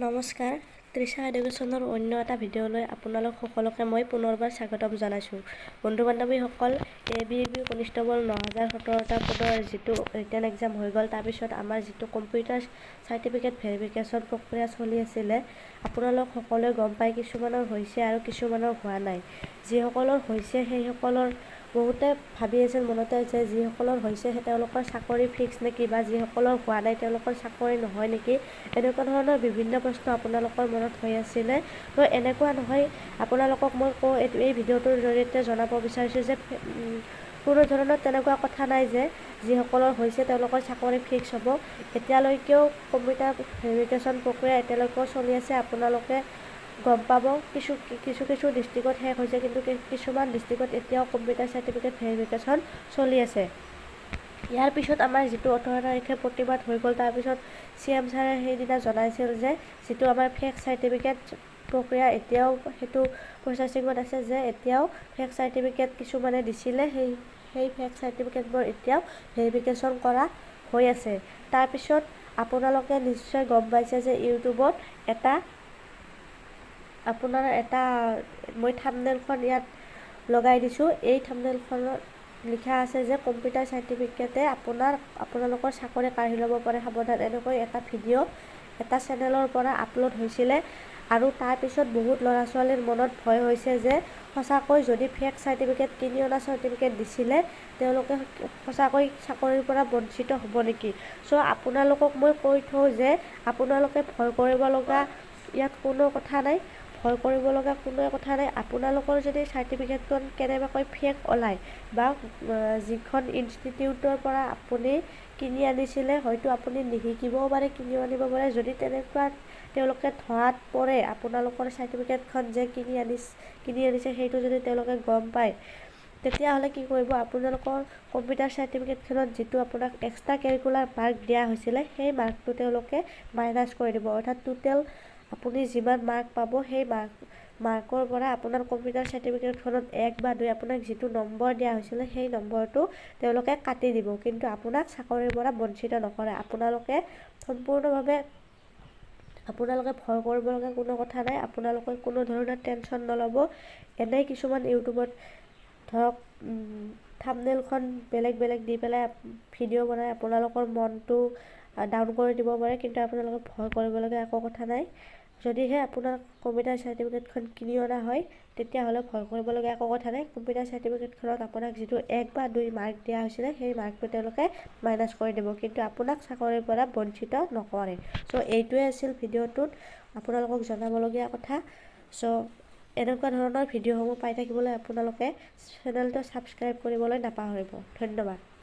নমস্কাৰ, তৃষা এডুকেশ্যনৰ অন্য এটা ভিডিঅ'লৈ আপোনালোক সকলোকে মই পুনৰবাৰ স্বাগতম জনাইছোঁ। বন্ধু বান্ধৱীসকল, এ বি কনিষ্টবল 9017টা পদৰ যিটো ৰিটেন এক্সাম হৈ গ'ল, তাৰপিছত আমাৰ যিটো কম্পিউটাৰ চাৰ্টিফিকেট ভেৰিফিকেশ্যন প্ৰক্ৰিয়া চলি আছিলে, আপোনালোক সকলোৱে গম পায়, কিছুমানৰ হৈছে আৰু কিছুমানৰ হোৱা নাই। যিসকলৰ হৈছে, সেইসকলৰ বহুতে ভাবি আছিল মনতে যে যিসকলৰ হৈছে তেওঁলোকৰ চাকৰি ফিক্স নেকি বা যিসকলৰ হোৱা নাই তেওঁলোকৰ চাকৰি নহয় নেকি, এনেকুৱা ধৰণৰ বিভিন্ন প্ৰশ্ন আপোনালোকৰ মনত হৈ আছিলে। তো এনেকুৱা নহয়। আপোনালোকক মই কওঁ, এই ভিডিঅ'টোৰ জৰিয়তে জনাব বিচাৰিছোঁ যে কোনো ধৰণৰ তেনেকুৱা কথা নাই যে যিসকলৰ হৈছে তেওঁলোকৰ চাকৰি ফিক্স হ'ব। এতিয়ালৈকেও কম্পিউটাৰ ভেৰিফিকেশ্যন প্ৰক্ৰিয়া এতিয়ালৈকেও চলি আছে। আপোনালোকে গম পাব, কিছু কিছু কিছু ডিষ্ট্ৰিক্টত শেষ হৈছে, কিন্তু কিছুমান ডিষ্ট্ৰিক্টত এতিয়াও কম্পিউটাৰ চাৰ্টিফিকেট ভেৰিফিকেশ্যন চলি আছে। ইয়াৰ পিছত আমাৰ যিটো 18 তাৰিখে প্ৰতিবাদ হৈ গ'ল, তাৰপিছত চি এম ছাৰে সেইদিনা জনাইছিল যে যিটো আমাৰ ফেক চাৰ্টিফিকেট প্ৰক্ৰিয়া, এতিয়াও সেইটো প্ৰচেছিঙত আছে, যে এতিয়াও ফেক চাৰ্টিফিকেট কিছুমানে দিছিলে, সেই ফেক চাৰ্টিফিকেটবোৰ এতিয়াও ভেৰিফিকেশ্যন কৰা হৈ আছে। তাৰপিছত আপোনালোকে নিশ্চয় গম পাইছে যে ইউটিউবত এটা আপোনাৰ এটা মই থামনেলখন ইয়াত লগাই দিছোঁ। এই থামনেলখনত লিখা আছে যে কম্পিউটাৰ চাৰ্টিফিকেটে আপোনালোকৰ চাকৰি কাঢ়ি ল'ব পাৰে, সাৱধান। এনেকৈ এটা ভিডিঅ' এটা চেনেলৰ পৰা আপলোড হৈছিলে আৰু তাৰপিছত বহুত ল'ৰা ছোৱালীৰ মনত ভয় হৈছে যে সঁচাকৈ যদি ফেক চাৰ্টিফিকেট, কিনি অনা চাৰ্টিফিকেট দিছিলে, তেওঁলোকে সঁচাকৈ চাকৰিৰ পৰা বঞ্চিত হ'ব নেকি? চ' আপোনালোকক মই কৈ থওঁ যে আপোনালোকে ভয় কৰিব লগা ইয়াত কোনো কথা নাই। ভয় কৰিব লগা কোনো কথা নাই। আপোনালোকৰ যদি চাৰ্টিফিকেটখন কেনেবাকৈ ফেক ওলায় বা যিখন ইনষ্টিটিউটৰ পৰা আপুনি কিনি আনিছিলে, হয়তো আপুনি নিশিকিবও পাৰে, কিনিও আনিব পাৰে, যদি তেনেকুৱা তেওঁলোকে ধৰাত পৰে, আপোনালোকৰ চাৰ্টিফিকেটখন যে কিনি আনিছে সেইটো যদি তেওঁলোকে গম পায়, তেতিয়াহ'লে কি কৰিব? আপোনালোকৰ কম্পিউটাৰ চাৰ্টিফিকেটখনত যিটো আপোনাক এক্সট্ৰা কেৰিকুলাৰ মাৰ্ক দিয়া হৈছিলে, সেই মাৰ্কটো তেওঁলোকে মাইনাছ কৰি দিব। অৰ্থাৎ টোটেল আপুনি যিমান মাৰ্ক পাব, সেই মাৰ্কৰ পৰা আপোনাৰ কম্পিউটাৰ চাৰ্টিফিকেটখনত 1 বা 2 আপোনাক যিটো নম্বৰ দিয়া হৈছিলে, সেই নম্বৰটো তেওঁলোকে কাটি দিব, কিন্তু আপোনাক চাকৰিৰ পৰা বঞ্চিত নকৰে। আপোনালোকে সম্পূৰ্ণভাৱে আপোনালোকে ভয় কৰিব লগা কোনো কথা নাই। আপোনালোকে কোনো ধৰণৰ টেনশ্যন নল'ব। এনেই কিছুমান ইউটিউবত ধৰক থামনেলখন বেলেগ বেলেগ দি পেলাই ভিডিঅ' বনাই আপোনালোকৰ মনটো ডাউন কৰি দিব পাৰে, কিন্তু আপোনালোকে ভয় কৰিবলগীয়া একো কথা নাই। যদিহে আপোনাৰ কম্পিউটাৰ চাৰ্টিফিকেটখন কিনি অনা হয়, তেতিয়াহ'লে ভয় কৰিবলগীয়া একো কথা নাই। কম্পিউটাৰ চাৰ্টিফিকেটখনত আপোনাক যিটো 1 বা 2 মাৰ্ক দিয়া হৈছিলে, সেই মাৰ্কটো তেওঁলোকে মাইনাছ কৰি দিব, কিন্তু আপোনাক চাকৰিৰ পৰা বঞ্চিত নকৰে। চ' এইটোৱে আছিল ভিডিঅ'টোত আপোনালোকক জনাবলগীয়া কথা। চ' এনেকুৱা ধৰণৰ ভিডিঅ'সমূহ পাই থাকিবলৈ আপোনালোকে চেনেলটো ছাবস্ক্ৰাইব কৰিবলৈ নাপাহৰিব। ধন্যবাদ।